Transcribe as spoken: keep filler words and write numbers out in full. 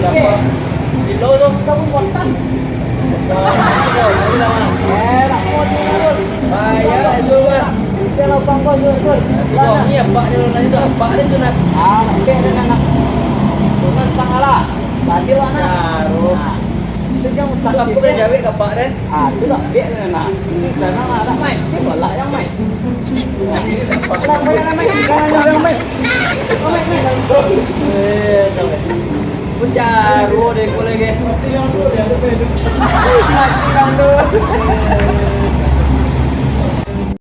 Bilo tu? Kamu kontan. Eh, nak mau turun. Bayar itu, Bang. Kita lapang kau turun. Ini apa dia nak itu? Apa dia tu nak? Ah, nak bek dia nak. Turun setengah lah. Tadi lah nak. Nah, itu jangan utang. Apa dia jawab kat Pak dia? Ah, tu lah bek dia nak. Di sana lah, nak main. Dia bola yang main.